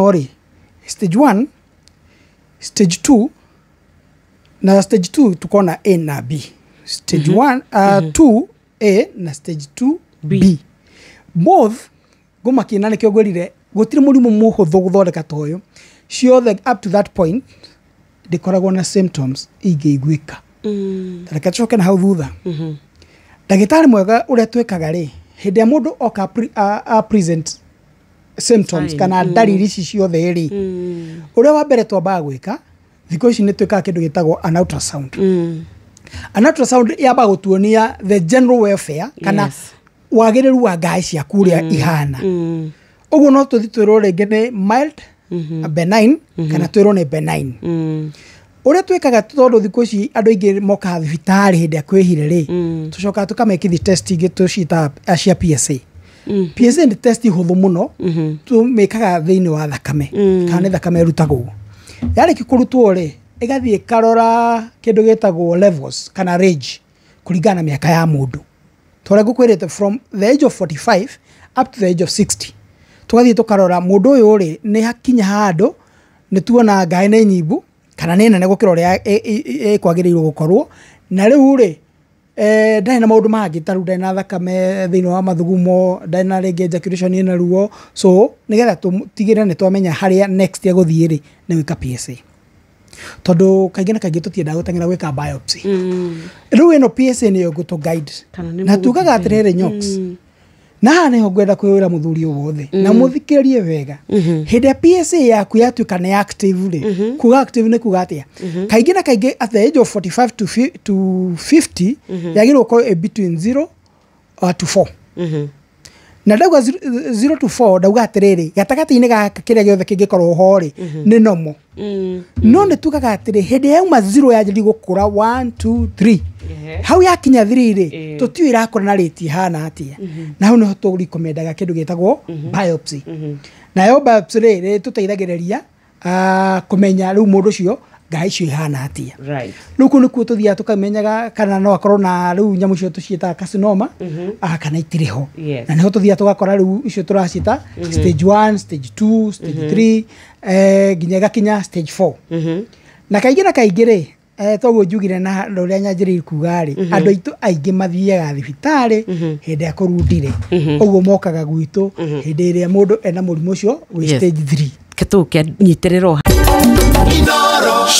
Rĩ, stage 1, stage 2 na stage 2, tukona A na B. Stage 1, 2 A na stage 2 B. B, both ngũmakia, na nĩkĩo ngwĩrire gũtirĩ mũrimũ mũhũthũ gũthondeka ta ũyũ. Ciothe up to that point ndĩkoragwo na symptoms ingĩiguĩka. Reke tũcoke na hau thutha. Ndagĩtarĩ mwega, ũrĩa twĩkaga rĩ, hĩndĩ ĩrĩa mũndũ oka a present symptoms Sign. kana ndariri ici ciothe rĩ, ũrĩa wa mbere twambaga gwĩka thikũ ici nĩ twĩkaga kĩndũ gĩtagwo an ultrasound. An ultrasound yambaga gũtuonia the general welfare kana wagĩrĩru wa ngaĩ ciaku ũrĩa ihana. Ũguo no tũthi twĩrwo rĩngĩ nĩ mild, benign, kana twĩrwo nĩ benign. Ũrĩa twĩkaga, tondũ thikũ ici andũ aingĩ mokaga thibitarĩ hĩndĩ ĩrĩa kwĩhire rĩ, tũcokaga tũkamekithia test ingĩ tũciĩtaga cia PSA. PSA nĩ test hũthũ mũno, tũmĩkaga thĩinĩ wa thakame, kana nĩ thakame ĩrutagwo. Yarĩkia kũrutwo rĩ, ĩgathiĩ ĩkarora kĩndũ gĩtagwo levels kana range kũringana na mĩaka ya mũndũ. Tũrĩa ngũkwĩrĩte, from the age of 45 up to the age of 60, tũgathiĩ tũkarora mũndũ ũyũ rĩ, nĩ hakinya handũ nĩ tuona ngaĩ nĩ nyimbu kana nĩ nene gũkĩra ũrĩa ĩkwagĩrĩirwo gũkorwo. Na rĩu rĩ, ndarĩ na maũndũ mangĩ, ta rĩu ndarĩ na thakame thĩinĩ wa mathugumo, ndarĩ na rĩngĩ ejaculation ĩna ruo. So nĩgetha tũtigĩrĩre nĩ twamenya harĩa next egũthiĩ rĩ, nĩ gwĩka PSA, tondũ kaingĩ na kaingĩ tũtiendaga gũteng'era gwĩka biopsy. Rĩu ĩno PSA nĩyo ngũtũ guide. Kana nĩ Na tugaga mũgũthĩ. atĩrĩrĩ, Nyox, na haha nĩho ngwenda kwĩra mũthuri o wothe na mũthikĩrĩrie wega. Hĩndĩ ya PSA yaku yatuĩka nĩ active rĩ, kuga active nĩ kuga atĩa? Kaingĩ na kaingĩ at the age of 45 to 50 yagĩrĩirwo gũkorwo ĩ between 0 to 4. Na ndauga 0 to 4, ndauga atĩrĩrĩ, gatagatĩ-inĩ gaka kĩrĩa gĩothe kĩngĩkorwo ho rĩ, nĩ normal. No nĩ tugaga atĩrĩ, hĩndĩ yauma 0 yanjĩrĩria gũkũra 1 2 3, hau yakinya 3 rĩ, tũtiũĩ irakũra na rĩti ihana atĩa. Na hau nĩho tũrikomendaga kĩndũ gĩtagwo biopsy. Nayo biopsy rĩ, rĩ tũteithagĩrĩria kũmenya rĩu mũndũ ũcio ngaĩ icio ihana atĩa. Rĩu kũu nĩkuo tũthiaga tũkamenyaga kana no akorwo na rĩu nyamũ icio tũciĩtaga carcinoma, kana itirĩ ho. Na nĩho tũthiaga tũgakora rĩu icio tũraciĩta stage 1, stage 2, stage 3, nginya ĩgakinya stage 4. Na kaingĩ na kaingĩ rĩ, toguo njugire na ũrĩa nyanjĩrĩire kuga rĩ, andũ aitũ aingĩ mathiaga thibitarĩ hĩndĩ ĩrĩa kũrundire. Ũguo mokaga gwitũ hĩndĩ ĩrĩa mũndũ ena mũrimũ ũcio wĩ stage 3. Ketũke nyitĩrĩrwo.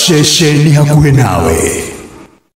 Ceceni hakuhĩ nawe.